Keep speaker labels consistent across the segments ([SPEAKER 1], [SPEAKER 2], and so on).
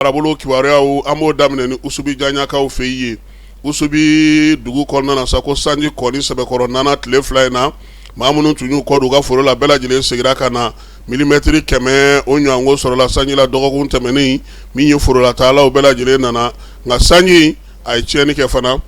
[SPEAKER 1] Marabolo kibaruyaw, an b'o daminɛ ni Usubi Jaɲakaw fɛ yen. Usubi dugu kɔnɔna na sa, ko sanji kɔni sɛbɛkɔrɔ nana tile 2 in na. Maa minnu tun y'u kɔ don u ka foro la, bɛɛ lajɛlen seginna ka na. Milimɛtiri 100 o ɲɔgɔnko sɔrɔla sanji la dɔgɔkun tɛmɛnen. Min ye forolataalaw bɛɛ lajɛlen nana, nka sanji a ye tiɲɛni kɛ fana.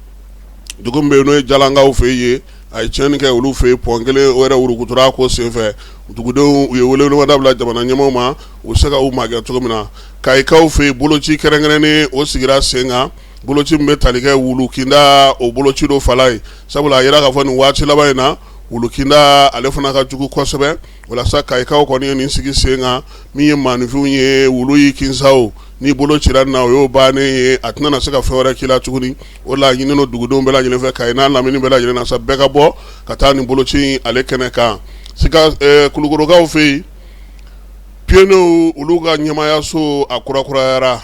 [SPEAKER 1] Dugu min bɛ yen, n'o ye Jalankaw fɛ yen, a ye tiɲɛni kɛ olu fɛ yen. Pɔn kelen o yɛrɛ wurukutura ko senfɛ, dugudenw u ye welewelemada bila jamana ɲɛmaaw ma, u bɛ se ka u magɛn cogo min na. Kayikaw fɛ yen, boloci kɛrɛnkɛrɛnnen o sigira sen kan. Boloci min bɛ tali kɛ wulu kinda, o boloci dɔ fala ye, sabula a yira k'a fɔ nin waati laban in na, wulu kinda ale fana ka jugu kosɛbɛ. Walasa Kayikaw kɔni ye nin sigi sen kan. Min ye maaninfinw ye, wulu y'i kin sa o, n'i bolo cira na, o y'o bannen ye, a tɛna se ka fɛn wɛrɛ k'i la tuguni. O la ɲininen don dugudenw bɛɛ lajɛlen fɛ, Kayi n'a lamini bɛɛ lajɛlen na sa, bɛɛ ka bɔ ka taa nin boloci ale kɛnɛ kan. Sika Kulukorokaw fɛ yen, pionniers olu ka ɲɛmaayaso a kurakurayara.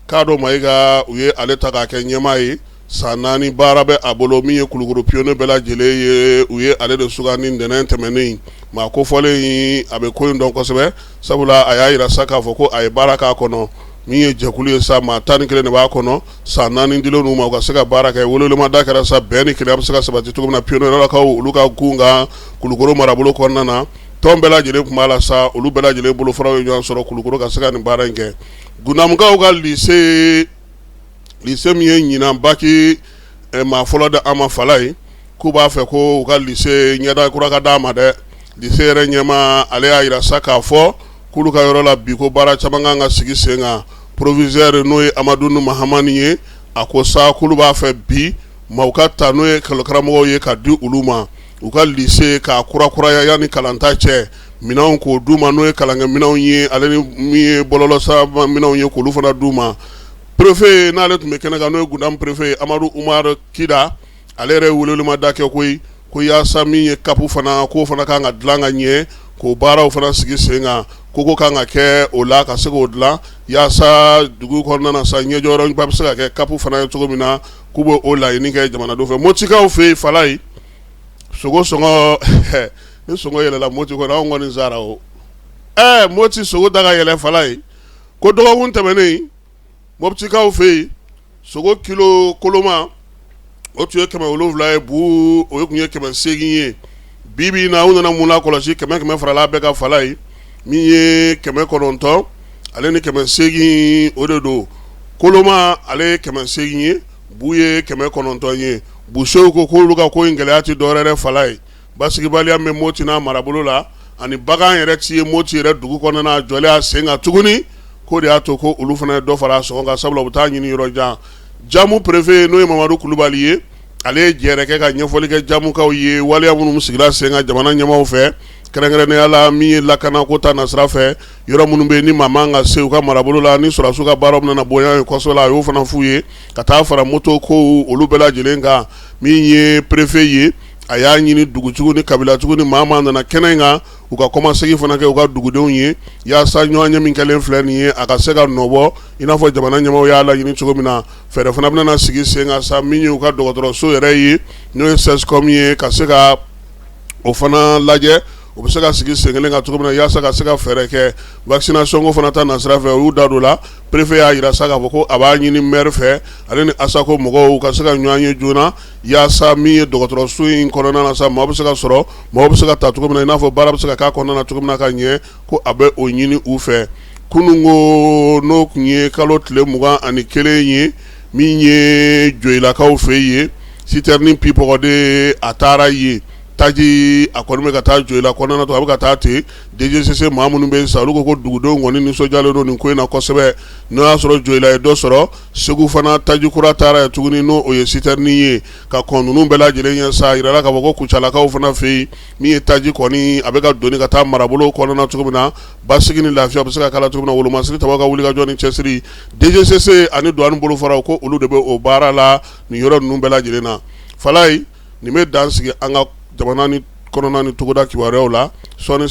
[SPEAKER 1] Kado Mayiga, u ye ale ta k'a kɛ ɲɛmaa ye. San 4 baara bɛ a bolo. Min ye Kulukoro pionniers bɛɛ lajɛlen ye, u ye ale de sugandi ntɛnɛn tɛmɛnen. Maa kofɔlen, a bɛ ko in dɔn kosɛbɛ, sabula a y'a jira sa k'a fɔ ko a ye baara k'a kɔnɔ. Min ye jɛkulu ye sa, maa 11 de b'a kɔnɔ. San 4 dilen u ma u ka se ka baara kɛ. Welewelemada kɛra sa, bɛn ni kelenya bɛ se ka sabati cogo min na pionniers olu ka gun kan Kulukoro marabolo kɔnɔna na. Tɔn bɛɛ lajɛlen tun b'a la sa, olu bɛɛ lajɛlen bolofaraw ye ɲɔgɔn sɔrɔ Kulukoro ka se ka nin baara in kɛ. Gundamukaw ka lycée, lycée min ye ɲinan baki maa fɔlɔ di an ma fala ye, k'u b'a fɛ ko u ka lycée ɲɛda kura ka d'a ma dɛ. Lycée yɛrɛ ɲɛmaa, ale y'a jira sa k'a fɔ k'olu ka yɔrɔ la bi, ko baara caman kan ka sigi sen kan. Proviseur, n'o ye Amadu Mahamani ye, a ko sa k'olu b'a fɛ bi maaw ka ta, n'o ye karamɔgɔw ye, ka di olu ma u ka lycée k'a kurakuraya yanni kalanta cɛ. Minɛnw k'o d'u ma, n'o ye kalankɛminɛnw ye, ale ni min ye bɔlɔlɔ minɛnw ye, k'olu fana d'u ma. Préfet, n'ale tun bɛ kɛnɛ kan, n'o ye Gundamu préfet ye, Amadu Umaru Kida, ale yɛrɛ ye welewelemada kɛ koyi, ko yaasa min ye CAP fana, k'o fana kan ka dilan ka ɲɛ, k'o baaraw fana sigi sen kan, koko kan ka kɛ o la ka se k'o dilan, yaasa dugu kɔnɔna na sa, ɲɛjɔyɔrɔba bɛ se ka kɛ CAP fana ye cogo min na. K'u bɛ o laɲini kɛ jamanadenw fɛ. Motikaw fɛ yen, fala ye, sogo sɔngɔ, ni sɔngɔ yɛlɛla Moti kɔnɔ, anw kɔni sara o. Moti sogo da ka yɛlɛ fala ye, ko dɔgɔkun tɛmɛnen, Moptikaw fɛ yen, sogo kilo koloma o tun ye 700 ye, bu o tun ye 800 ye. Bi bi in na, u nana mun lakɔlɔsi? 100 100 farala bɛɛ kan fala ye. Min ye 900 ale ni 800, o de don. Koloma ale ye 800 ye, bu ye 900 ye. Busew ko k'olu ka ko in gɛlɛya tɛ dɔwɛrɛ fala ye, basigibaliya bɛ Moti n'a marabolo la, ani bagan yɛrɛ ti ye Moti yɛrɛ dugu kɔnɔna jɔlen a sen kan tuguni, k'o de y'a to ko olu fana ye dɔ fara a sɔngɔ kan, sabula u bɛ taa ɲini yɔrɔ jan. Jamu préfet, n'o ye Mamadu Kulubali ye, ale ye jɛrɛ kɛ ka ɲɛfɔli kɛ jamukaw ye, waleya minnu sigira sen kan jamana ɲɛmaaw fɛ, kɛrɛnkɛrɛnnenya la min ye lakanako ta nasira fɛ, yɔrɔ minnu bɛ ni maa man ka se u ka marabolo la, ni sɔrɔdasiw ka baara bɛna bonya ye kosɛbɛ, a y'o fana f'u ye, ka taa fara moto ko olu bɛɛ lajɛlen kan. Min ye préfet ye, a y'a ɲini dugutigiw ni kabilatigiw ni maa maa nana kɛnɛ in kan, u ka kɔmasegin fana kɛ u ka dugudenw ye, yaasa ɲɔgɔn ye min kɛlen filɛ nin ye, a ka se ka nɔbɔ i n'a fɔ jamana ɲɛmaaw y'a laɲini cogo min na. Fɛɛrɛ fana bɛna sigi sen kan sa, min ye u ka dɔgɔtɔrɔso yɛrɛ ye, n'o ye CSCOM ye, ka se ka o fana lajɛ, o bɛ se ka sigi sen kelen kan cogo min na, yaasa ka se ka fɛɛrɛ kɛ vaccination ko fana ta nasira fɛ. U y'u da don la. Préfet y'a jira sa k'a fɔ ko a b'a ɲini maire fɛ, ale ni ASACO mɔgɔw ka se ka ɲɔgɔn ye joona, yaasa min ye dɔgɔtɔrɔso in kɔnɔna na sa, maa bɛ se ka sɔrɔ, mɔgɔ bɛ se ka ta cogo min na, i n'a fɔ baara bɛ se ka k'a kɔnɔna na cogo min na ka ɲɛ, ko a bɛ o ɲini u fɛ. Kunun ko, n'o tun ye kalo tile 21 ye, min ye Joyilakaw fɛ yen, citerne pipɔgɔden a taara yen. Taji a kɔni bɛ ka taa Joyila kɔnɔna to, a bɛ ka taa ten. DGCC maa minnu bɛ sa, olu ko ko dugudenw kɔni nisɔndiyalen don nin ko in na kosɛbɛ. N'o y'a sɔrɔ Joyila ye dɔ sɔrɔ, Segu fana taji kura taara yen tuguni, n'o o ye citerne ye. Ka kɔn ninnu bɛɛ lajɛlen ɲɛ sa, a yirala k'a fɔ ko Kucalakaw fana fɛ yen, min ye taji kɔni a bɛ ka doni ka taa marabolo kɔnɔna cogo min na, basigi ni lafiya bɛ se ka k'a la cogo min na. Wolomasiri tabaw ka wulikajɔ ni cɛsiri, DGCC ani douane bolofaraw, ko olu de bɛ o baara la nin yɔrɔ ninnu bɛɛ lajɛlen na. Falaye, nin bɛ dan sigi an ka jamana ni kɔnɔna ni togoda kibaruyaw la sɔɔni.